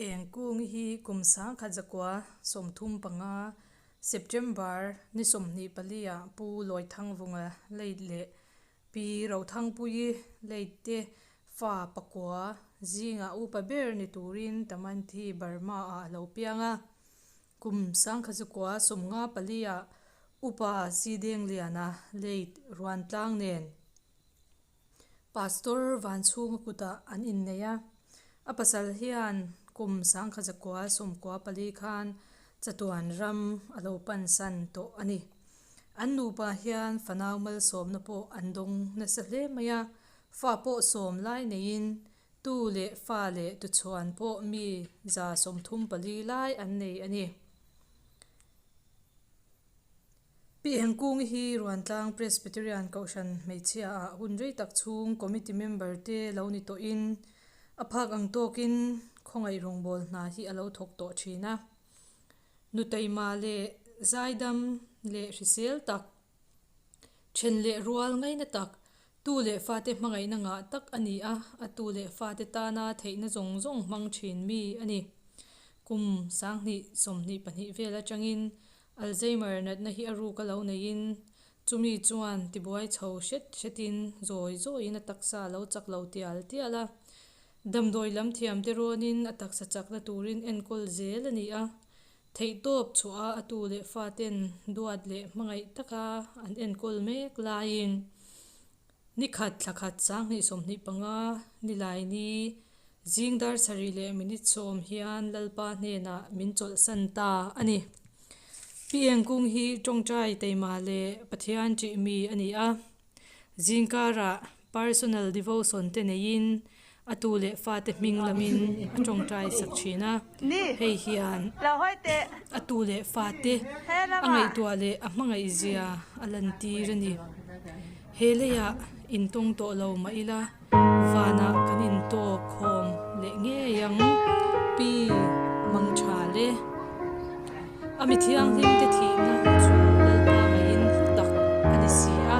Engkungi hi kum 1935 September ni 24 ah Pu Lawithangvunga lei leh Pi Rothangpuii lei te fa pakua zingah upa ber ni turin Tamanthi Burma ah a lo piang a. Kum 1954 ah Upa Sidengliana late Ruantlang nen Pastor Vanchhunga kutah an innei a, a pasal hian kum 1994 khan chatuan ram a lo pansan tawh a ni. An nupa hian fanau malsawmna pawh an dawng nasa hle mai a, fa pawh sawm lai neiin tu leh fa leh tuchhuan pawh mi 34 lai an nei a ni. Pi Engkungi hi Ruantlang Presbyterian Kohhran hmeichhia ah hun rei tak chhung committee member te lo ni tawhin a phak ang tawkin khawngaih rawngbâwl hna hi a lo thawk tawh thin a. Nu taima leh zaidam leh hrisel tak, then leh rual ngaina tak, tu leh fate hmangaihna ngah tak a ni a, a tu leh fate tana theihna zawng zawng hmang thin mi a ni. Kum 2022 vel atangin Alzheimer natna hi a ruk a lo neiin chumi chuan tibuai chho hret hretin zawi zawiin a taksa a lo chak lo tial tial a. Damdawi lam thiamte rawnin a taksa chakna turin enkawl zel a ni a. Theihtawp chhuah a a tu leh faten duat leh hmangaih taka an enkawl mek laiin Ni khat thla khat 2025 Nilaini zing dar sarih leh minute sawm hian Lalpa hnenah min chawlhsan ta a ni. Pi Engkung hi tawngtai taima leh Pathian ṭih mi a ni a. Zing karah personal devotion te neiin a tu leh fate hming lamin a tawngtai sak thin a. Hei hian a tu leh fate a ngaihtuah leh a hmangaihzia a lantir a ni. He leiah intawng tawh lo mah ila vanah kan intawk khawm leh ngei ang Pi Mangthale. A mi thianghlim te thihna chu Lalpa ngaiin hlu tak a ni si a.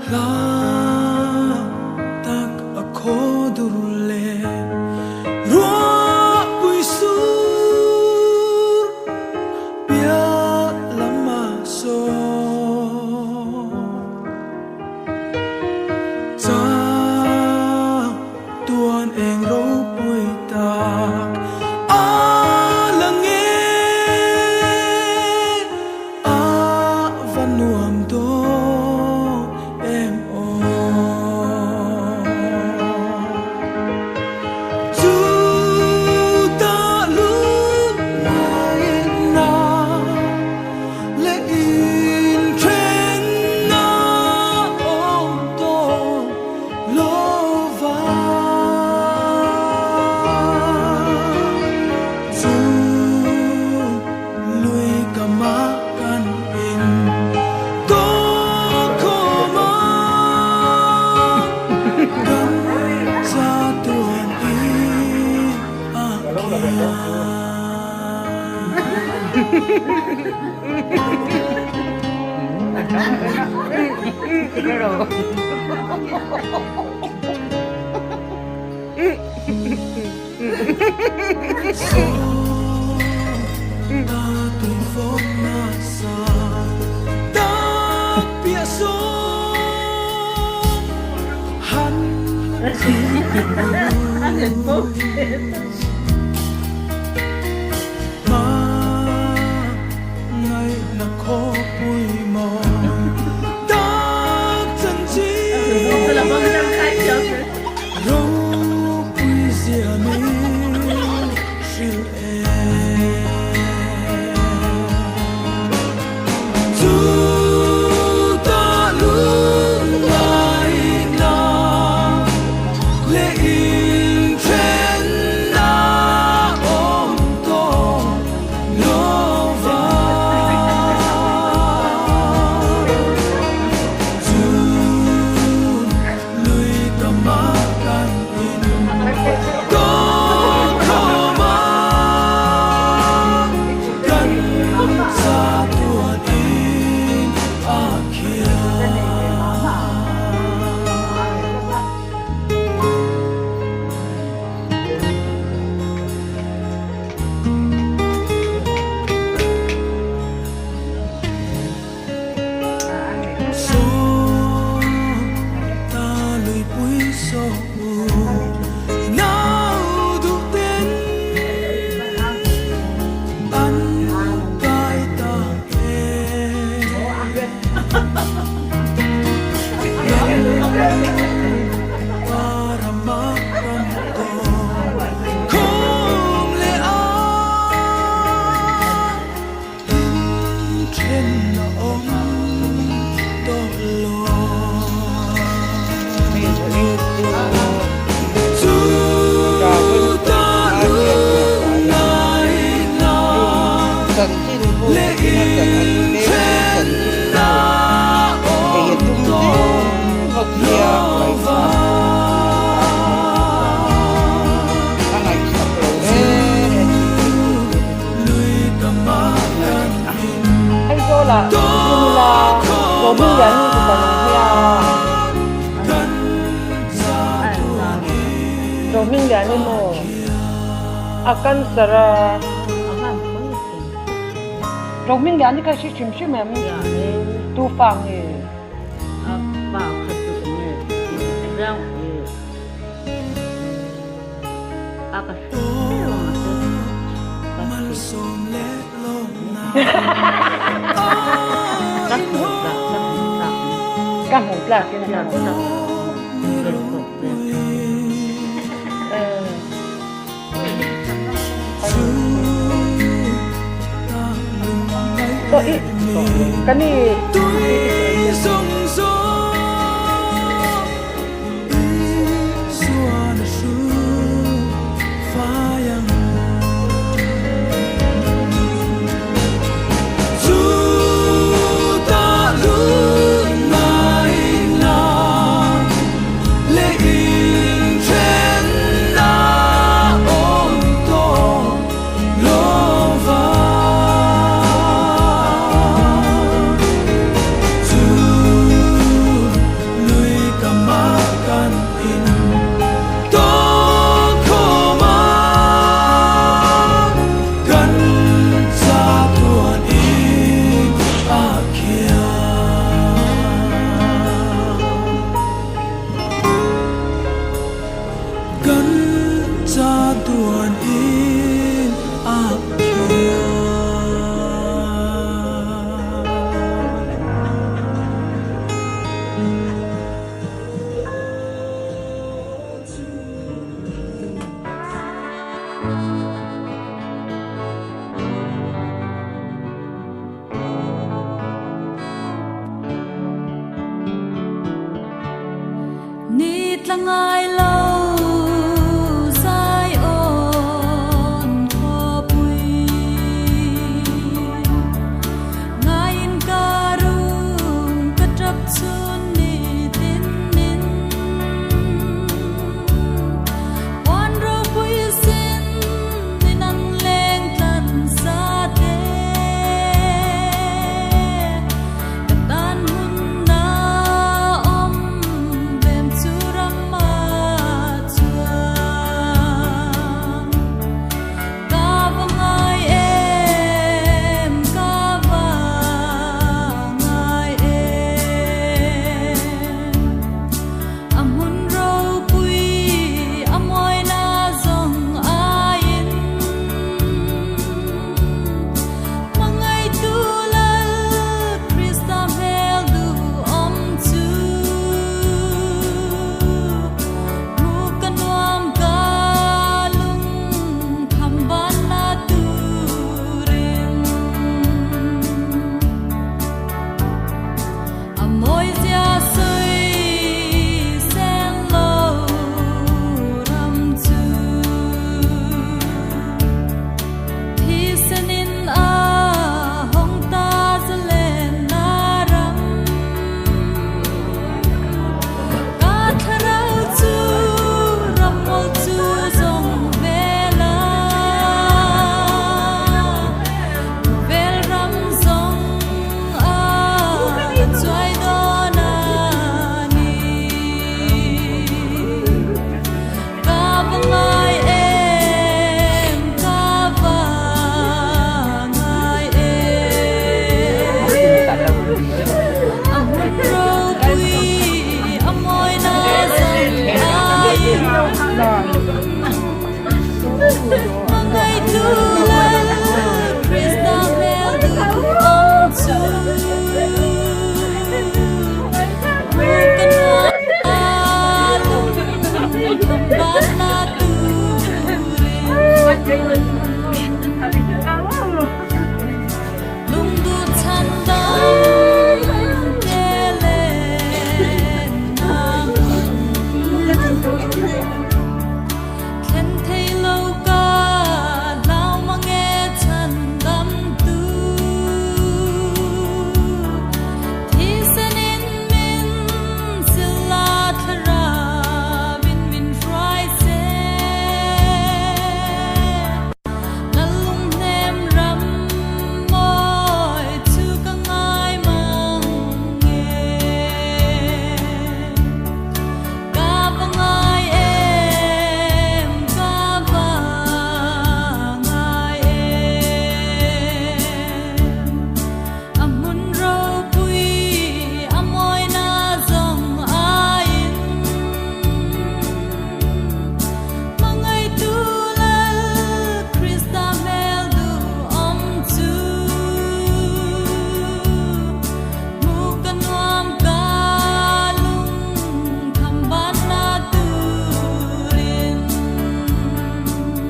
Hla tak a khaw dur leh ruahpui sur piah lamah sawn chang tuan eng ropui tak a lang e. A va nuam dawn em aw. Chu ta lut ngaihna leh inthenna awm dawn lo va. Chu Lui ka mah kan in tawk khawm a, kan chatuan in a khian. Rohmingliani maw a cancer a. Rohmingliani kha hri hrim hrim em? Tu fa nge? Ka hmuh tlak in a Ka ni Ni tla ngai lo.